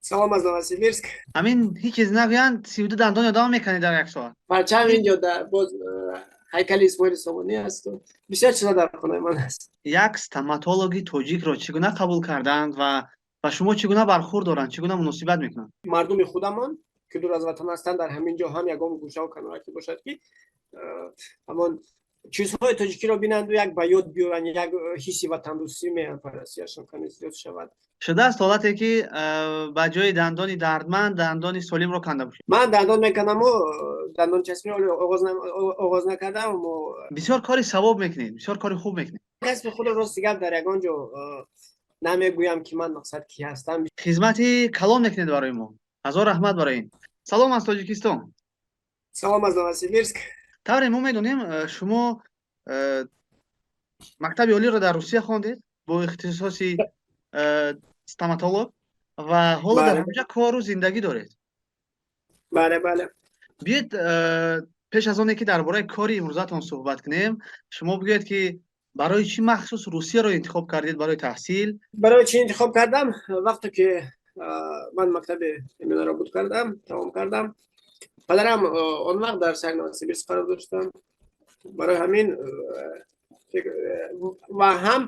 Салом аз Новосибирск. Ҳамин ҳеҷ чиз нагӯянд, 32 дандони одам меканед дар як соат. Парчам инҷо боз ҳайкали Исмоили Сомонӣ асту бисёр чизо дар хонаи ман аст. Як стоматологи тоҷикро чӣ гуна қабул карданд ва ба шумо чӣ гуна бархурд доранд, чӣ гуна муносибат мекунанд? Мардуми худамон, ки дур аз ватан ҳастанд, дар ҳамин ҷо ҳам ягон гӯшаву канораке бошад, ки ҳамон чизҳои тоҷикиро бинанду як ба ёд биёранд, як ҳисси ватандӯстӣ, меҳанпарастиашон каме зиёд шавад. Шудааст ҳолате, ки ба ҷои дандони дардманд дандони солимро канда бошед? Ман дандон меканаму дандончаспӣ оғоз накардам. Бисёр кори савоб мекунед, бисёр кори хуб мекунед. Касби худро, рости гап, дар ягон ҷо намегӯям, ки ман, мақсад, кӣ ҳастам. Хизмати калон мекунед барои мо, ҳазор раҳмат барои ин. Салом аз Тоҷикистон. Салом аз Новосибирск. Тавре мо медонем, шумо мактаби олиро дар Русия хондед бо ихтисоси стоматолог ва ҳоло дар ҳамҷа кору зиндагӣ доред. Бале. Биёед, пеш аз оне ки дар бораи кори имрӯзатон суҳбат кунем, шумо бигӯед, ки барои чӣ махсус Русияро интихоб кардед барои таҳсил? Барои чӣ интихоб кардам? Вақте ки ман мактаби миёнаро буд кардам, тамом кардам, падарам он вақт дар шаҳри Новосибирск қарор доштанд. Барои ҳамин ва ҳам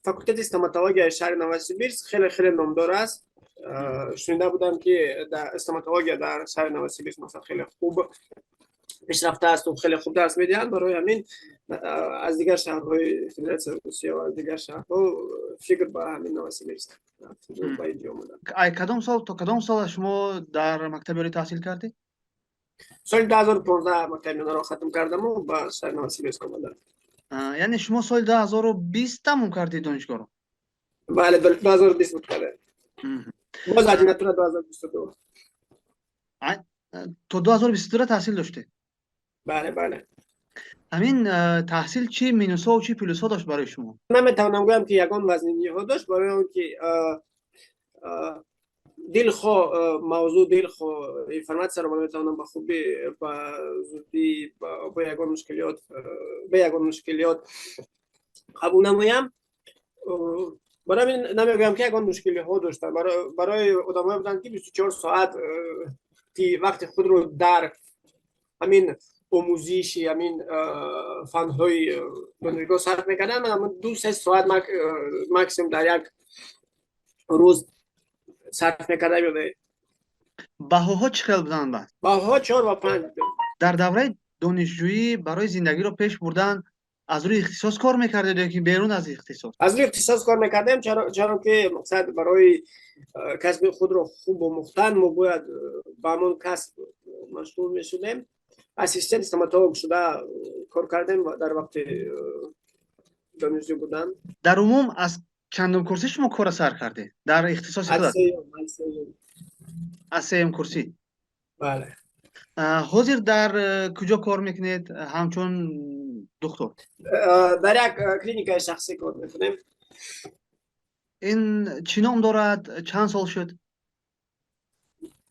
факултети стоматологияи шаҳри Новосибирск хеле хеле номдор аст. Шунида будам, ки стоматология дар шаҳри Новосибирск, масалан, хеле хуб пешрафта асту хеле хуб дарс медиҳанд. Барои ҳамин аз дигар шаҳрҳои Федератсияи Русия ва аз дигар шаҳрҳо фикр ба ҳамин Новосибирск, ба инҷо омадам. Ай кадом сол то кадом сол шумо дар мактаби олӣ таҳсил кардед? Соли 2015 мактаби миёнаро хатм кардаму ба шаҳри Новосибирск омадам. Яъне шумо соли 2020 тамом кардед донишгоҳро? Бале, 2020 буд кардем. Боз ординатура 2022. То 2022 таҳсил доштед? Бале. Ҳамин таҳсил чӣ минусҳо чӣ плюсҳо дошт барои шумо? Наметавонам гӯям, ки ягон вазниниҳо дошт, барои он ки дилхоҳ мавзӯъ, дилхоҳ информатсияро ман метавонам ба хубӣ, ба зудӣ, бо ягон мушкилиёт, бе ягон мушкилиёт қабул намоям. Барои ҳамин намегӯям, ки ягон мушкилиҳо доштам. Барои одамое буданд, ки 24 соат вақти худро дар ҳамин омӯзиши ҳамин фанҳои донишгоҳ сарф мекарданд, ман 2-3 соат максимум дар як рӯз сарф мекардам ё не. Баҳоҳо чӣ хел буданд баъд? Баҳоҳо 4 ва 5. Дар давраи донишҷӯӣ барои зиндагиро пеш бурдан аз рӯи ихтисос кор мекардед ё ки берун аз ихтисос? Аз рӯи ихтисос кор мекардем, чаро ки, мақсад, барои касби худро хуб омӯхтан мо бояд ба ҳамон касб машғул мешудем. Ассистент стоматолог шуда кор кардем дар вақти донишҷӯ будан. Дар умум аз чандум курсӣ шумо корро сар кардед дар ихтисоси худат? Аз сеюм курсӣ? Бале. Ҳозир дар куҷо кор мекунед ҳамчун духтур? Дар як клиникаи шахсӣ кор мекунем. Ин чӣ ном дорад, чанд сол шуд?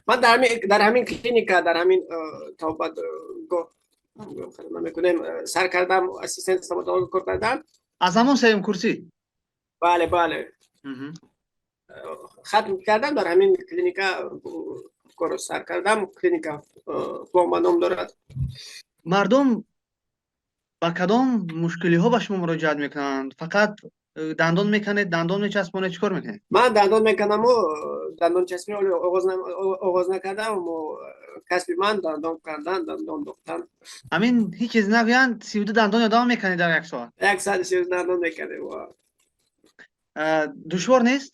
Ман дар ҳамин клиника, дар ҳамин табобатгоҳ мекунем, сар кардам ассистент стоматолог кор кардам. Аз ҳамон сеюм курсӣ? Бале, хатм кардам, дар ҳамин клиника корро сар кардам. Клиника Пломба ном дорад. Мардум ба кадом мушкилиҳо ба шумо муроҷиат мекунанд? Фақат дандон меканед, дандон мечаспонед, чӣ кор мекунед? Ман дандон меканаму дандончаспӣ оғоз накардам. Касби ман дандон кардан, дандон духтан. Ҳамин ҳеҷ чиз нагӯянд, 32 дандони одам меканед дар як соат? Як соати 32 дандон меканем. Душвор нест?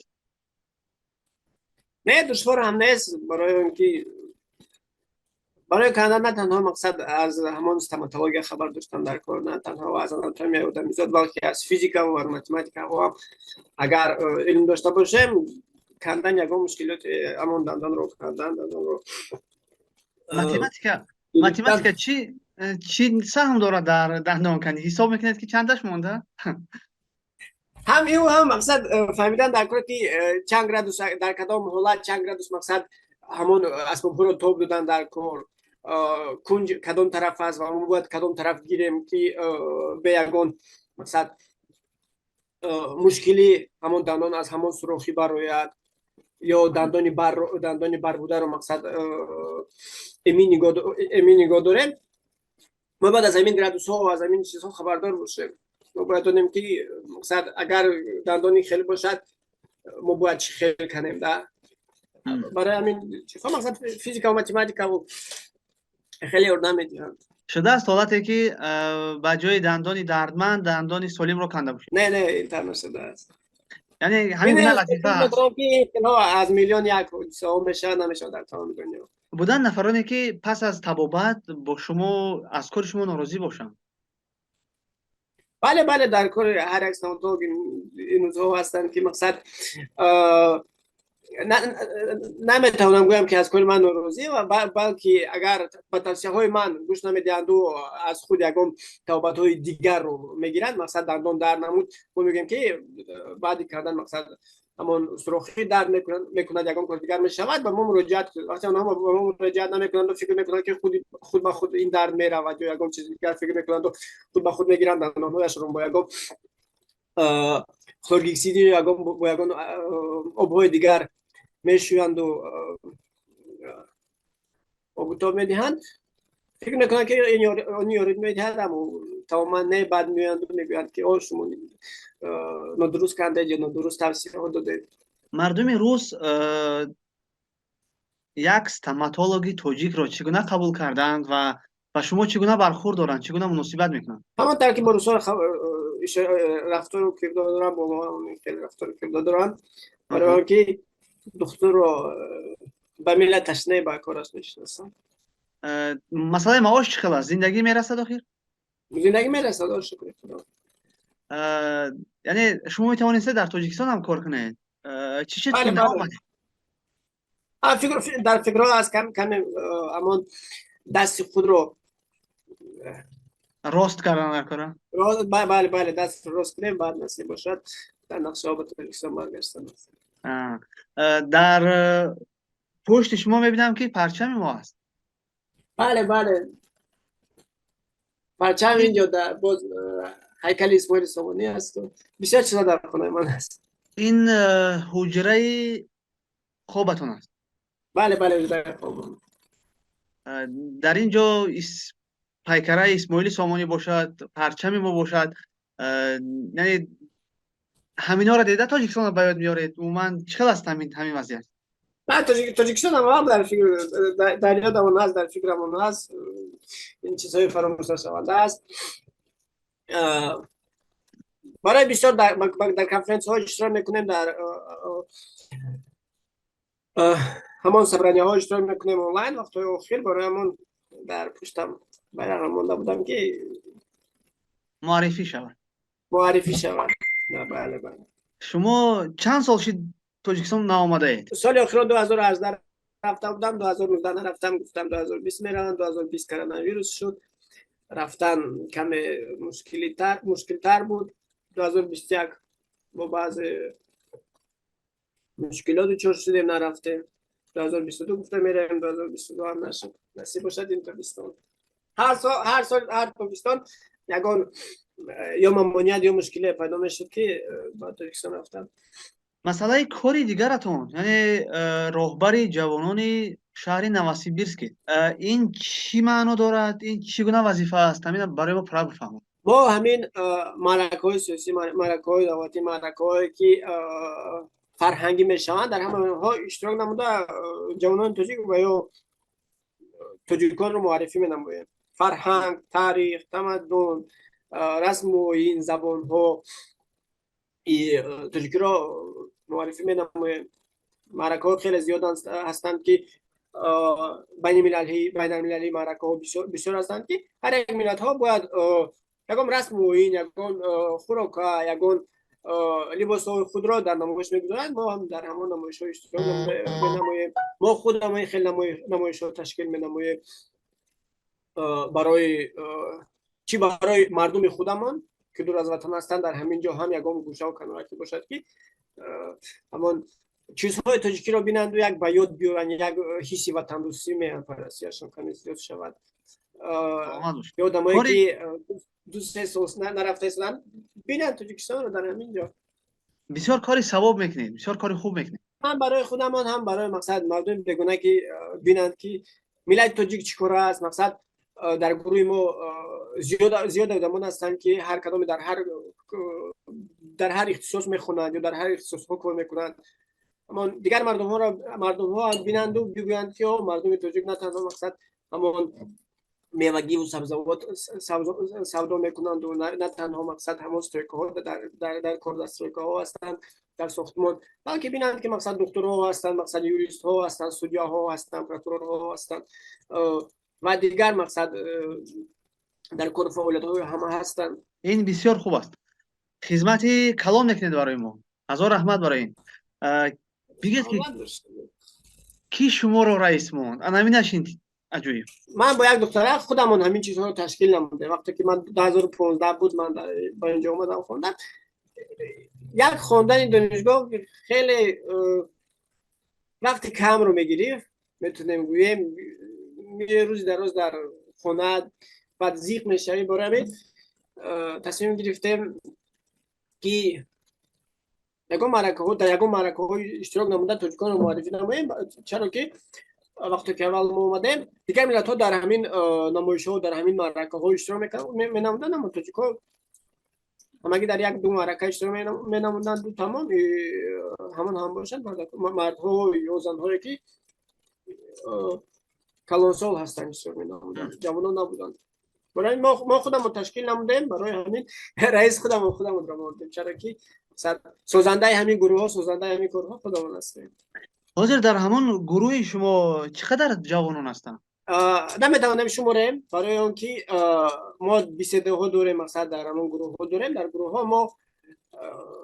Не, душвор ҳам нест, барои он ки барои кандан на танҳо, мақсад, аз ҳамон стоматология хабар доштан дар кор, на танҳо аз анатомияи одамизод, балки аз физика ва математикаҳо ҳам агар илм дошта бошем, кандан ягон мушкилоти, ҳамон дандонро кандан, дандонро Математика чӣ саҳм дорад дар дандонканӣ? Ҳисоб мекунед, ки чандаш монда? Ҳам ю, ҳам, мақсад, фаҳмидан дар кор, ки чанд градус, дар кадом ҳолат чанд градус, мақсад, ҳамон асбобҳоро тоб додан дар кор, кунҷ кадом тараф аст ва мо бояд кадом тараф гирем, ки бе ягон, мақсад, мушкилӣ ҳамон дандон аз ҳамон сурохӣ барояд. Ё дандони бар бударо, мақсад, эмин нигоҳ дорем, мо бояд аз ҳамин градусҳо, аз ҳамин чизҳо хабардор бошем. Мо бояд донем, ки, мақсад, агар дандони хел бошад, мо бояд чӣ хел канем да. Барои ҳамин чизҳо, мақсад, физика ва математикаву хеле ёрдам медиҳанд. Шудааст ҳолате, ки ба ҷои дандони дардманд дандони солимро канда бошед? Не, ин тавр нашудааст. Яъне ҳамин гуна латифа ҳаст. Ки аз миллион як ҳодисаҳо мешавад, намешавад дар тамоми дунё. Буданд нафароне, ки пас аз табобат бо шумо, аз кори шумо норозӣ бошанд? Бале, дар кори ҳар як стоматолог ин рӯзҳо ҳастанд, ки, мақсад, наметавонам гӯям, ки аз кори ман норозӣ, балки агар ба тавсияҳои ман гӯш намедиҳанду аз худ ягон табобатҳои дигарро мегиранд. Мақсад, дандон дард намуд, мо мегӯем, ки баъди кардан, мақсад, ҳамон сурохӣ дард мекунад, ягон кори дигар мешавад, ба мо муроҷиат. Вақте онҳо ба мо муроҷиат намекунанду фикр мекунанд, ки худ ба худ ин дард меравад ё ягон чизи дигар фикр мекунанду худ ба худ мегиранд, дандонҳояшро бо ягон хлоргексидин ё ягон бо ягон обҳои дигар мешӯянду обутоб медиҳанд, фикр мекунанд, ки он ёрӣ медиҳад, аммо тамоман не. Баъд меоянду мегӯянд, ки о, шумо нодуруст кардед ё нодуруст тавсияҳо додед. Мардуми рус як стоматологи тоҷикро чӣ гуна қабул карданд ва ба шумо чӣ гуна бархурд доранд, чӣ гуна муносибат мекунанд? Ҳамон тавр, ки бо русҳо рафтору кирдор доранд, бо мо хеле рафтору кирдор доранд, барои он ки духтурро ба миллаташ не, ба кораш мешиносанд. Масъалаи маош чӣ хел аст? Зиндагӣ мерасад охир? Зиндагӣ мерасад, шукри Худо. Яъне шумо метавонистед дар Тоҷикистон ҳам кор кунед. Чӣ шуд, ки наомадед? Дар фикрҳо аст, каме ҳамон дасти худро рост кардан дар кора. Бале, даст рост кунем, баъд насиб бошад, дар нақшаҳо ба Тоҷикистон баргаштан аст. Дар пушти шумо мебинам, ки парчами мо аст. Бале, парчам инҷо, боз ҳайкали Исмоили Сомонӣ асту бисёр чизо дар хонаи ман аст. Ин ҳуҷраи хобатон аст? Бале, ҳуҷраи хобам. Дар ин ҷо пайкараи Исмоили Сомонӣ бошад, парчами мо бошад, яъне ҳаминҳоро дида Тоҷикистонро ба ёд меоред? Умуман, чӣ хел аст ҳамин вазъият? Тоҷикистон ҳам дар фикр, дар ёдамон ҳаст, дар фикрамон ҳаст. Ин чизҳои фаромӯшнашаванда аст. Барои бисёр дар конференсияҳо иштирок мекунем, дар ҳамон собранияҳо иштирок мекунем онлайн вақтҳои охир. Барои ҳамон дар пуштам байрақ монда будам, ки муаррифӣ шавад. Муаррифӣ шавад, бале. Шумо чанд сол шид Тоҷикистон наомадаед? Соли охиро 2018 рафта будам, 2019 нарафтам. Гуфтам, 2020 меравам, 2020 коронавирус шуд, рафтан каме мушкилтар буд. 2021 бо баъзе мушкилот дучор шудем, нарафтем. 2022 гуфта меравем, 2022 ҳам нашуд. Насиб бошад, ин тобистон. Ҳар сол, ҳар тобистон ягон ё мамоният ё мушкиле пайдо мешуд, ки ба Тоҷикистон рафтам. Масъалаи кори дигаратон, яъне роҳбари ҷавонони шаҳри Новосибирске, ин чӣ маъно дорад, ин чӣ гуна вазифа аст? Ҳамина барои мо пурра бифаҳмед. Мо ҳамин маъракаҳои сиёсӣ, маъракаҳои давлатӣ, маъракаҳое, ки фарҳангӣ мешаванд, дар ҳамаи онҳо иштирок намуда, ҷавонони тоҷик ва ё тоҷиконро муаррифӣ менамоем. Фарҳанг, таърих, тамаддун, расму оин, забонҳо тоҷикиро муаррифӣ менамоем. Маъракаҳо хеле зиёд ҳастанд, ки байналмилалӣ маъракаҳо бисёр ҳастанд, ки ҳар як миллатҳо бояд ягон расму оин, ягон хӯрока, ягон либосҳои худро дар намоиш мегузоранд. Мо ҳам дар ҳамон намоишҳо иштирок менамоем. Мо худам хеле намоишҳо ташкил менамоем. Барои чӣ? Барои мардуми худамон, ки дур аз ватан ҳастанд, дар ҳамин ҷо ҳам ягон гӯшаву канораке бошад, ки ҳамон чизҳои тоҷикиро бинанду як ба ёд биёранд, як ҳисси ватандӯстӣ, меҳанпарастиашон каме зиёд шавад. Ё одамое, ки 2-3 сол нарафта истоданд, бинанд Тоҷикистонро дар ҳамин ҷо. Бисёр кори савоб мекунед, бисёр кори хуб мекунед. Ҳам барои худамон, ҳам барои, мақсад, мардуми бегона, ки бинанд, ки миллати тоҷик чӣ кора аст. Мақсад, дар гурӯҳи мо зиёд зиёд одамон ҳастанд, ки ҳар кадоме дар ҳар ихтисос мехонанд ё дар ҳар ихтисосҳо кор мекунанд. Ҳамон дигар мардумҳоро, мардумҳо бинанду бигӯянд, ки мардуми тоҷик на танҳо, мақсад, ҳамон мевагиву сабзавот савдо мекунанду на танҳо, мақсад, ҳамон стройкаҳо дар кор, дар стройкаҳо ҳастанд, дар сохтмон, балки бинанд, ки, мақсад, духтурҳо ҳастанд, мақсад, юристҳо ҳастанд, судяҳо ҳастанд, прокурорҳо ҳастанд ва дигар, мақсад, дар кору фаъолиятҳои ҳама ҳастанд. Ин бисёр хуб аст, хизмати калон мекунед барои мо, ҳазор раҳмат барои ин. Бигӯед, ки кӣ шуморо раис монд? Анаминаш ин аҷоиб. Ман бо як духтара худамон ҳамин чизҳоро ташкил намудем. Вақте ки ман 2015 буд, ман ба инҷо омадам, хондам. Як хондани донишгоҳ хеле вақти камро мегирифт, метонем гӯем, рӯзи дароз дар хона, баъд зиқ мешавӣ. Бораи ҳамин тасмим гирифтем, ки ягон маъракаҳо, дар ягон маъракаҳо иштирок намуда, тоҷиконро муаррифӣ намоем. Чаро ки вақте ки аввал мо омадем, дигар миллатҳо дар ҳамин намоишҳо, дар ҳамин маъракаҳо иштирок менамуданд, аммо тоҷикҳо ҳамагӣ дар як ду маърака иштирок менамуданд, ду тамом. Ҳамон ҳам бошанд мардҳо ё занҳое, ки калонсол ҳастанд, иштирок менамуданд, ҷавонон набуданд. Барои мо худамон ташкил намудем. Барои ҳамин раис худамон худамонро мондем, чаро ки созандаи ҳамин гурӯҳҳо, созандаи ҳамин корҳо худамон ҳастем. Ҳозир дар ҳамон гурӯҳи шумо чӣ қадар ҷавонон ҳастанд? Наметавонем шуморем, барои он ки мо беседаҳо дорем, мақсад, дар ҳамон гурӯҳҳо дорем. Дар гурӯҳҳо мо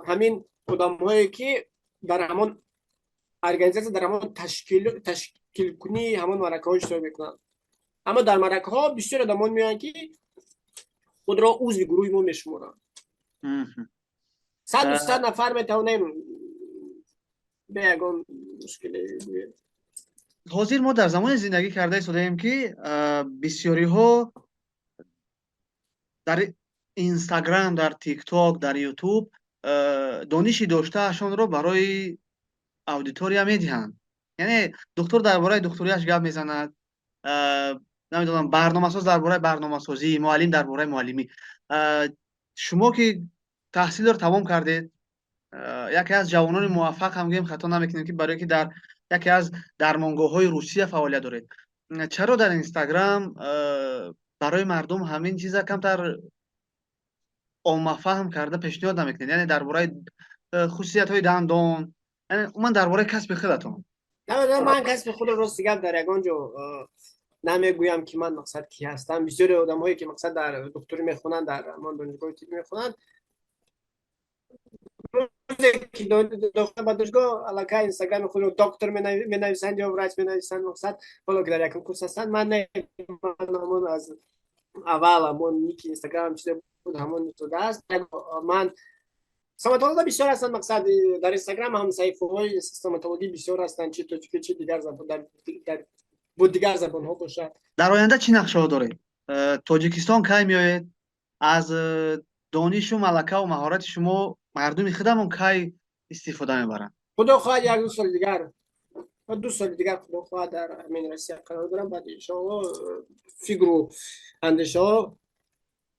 ҳамин одамҳое, ки дар ҳамон организация, дар ҳамон ташкилкунии ҳамон маъракаҳо иштирок мекунанд. Аммо дар маъракаҳо бисёр одамон меоянд, ки худро узви гурӯҳи мо мешуморанд. 100, 200 нафар метавонем бе ягон мушкиле гӯем. Ҳозир мо дар замоне зиндагӣ карда истодаем, ки бисёриҳо дар Инстаграм, дар Тикток, дар Ютуб дониши доштаашонро барои аудитория медиҳанд. Яъне духтур дар бораи духтурияш гап мезанад, намедонам, барномасоз дар бораи барномасозӣ, муаллим дар бораи муаллимӣ. Шумо ки таҳсилро тамом кардед, яке аз ҷавонони муваффақ ҳам гӯем, хато намекунем, ки барое ки дар яке аз дармонгоҳҳои Русия фаъолият доред, чаро дар Инстаграм барои мардум ҳамин чиза камтар оммафаҳм карда пешниҳод намекунед? Яъне дар бораи хусусиятҳои дандон, яъне умуман дар бораи касби худатон. Ман касби худро, рости гап, дар ягон ҷо намегӯям, ки ман, мақсад, кӣ ҳастам. Бисёри одамҳое, ки, мақсад, дар духтурӣ мехонанд, дар ҳамон донишгоҳи тиббӣ мехонанд, рӯзе ки дохил ба донишгоҳ, аллакай Инстаграми худро доктор менависанд ё врач менависанд, мақсад, ҳоло ки дар якум курс ҳастанд. Ман не, ман ҳамон аз аввал ҳамон ники Инстаграмам чизе буд, ҳамон аст. Ман стоматолога бисёр ҳастанд, мақсад, дар Инстаграм ҳам саҳифаҳои стоматологӣ бисёр ҳастанд, чи тоҷикӣ, чи дигар бо дигар забонҳо бошад. Дар оянда чӣ нақшаҳо доред? Тоҷикистон кай меоед? Аз донишу малакаву маҳорати шумо мардуми худамон кай истифода мебаранд? Худо хоҳад, як ду соли дигар, 2 соли дигар, худо хоҳад, дар ҳамин Россия қарор дорам. Баъд, иншоалло, фикру андешаҳо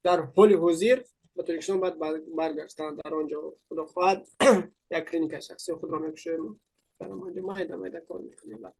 дар ҳоли ҳозир ба Тоҷикистон баъд баргаштан. Дар он ҷо, худо хоҳад, як клиникаи шахсии худро мекушоем. Дар он ҷо майда майда кор мекунем.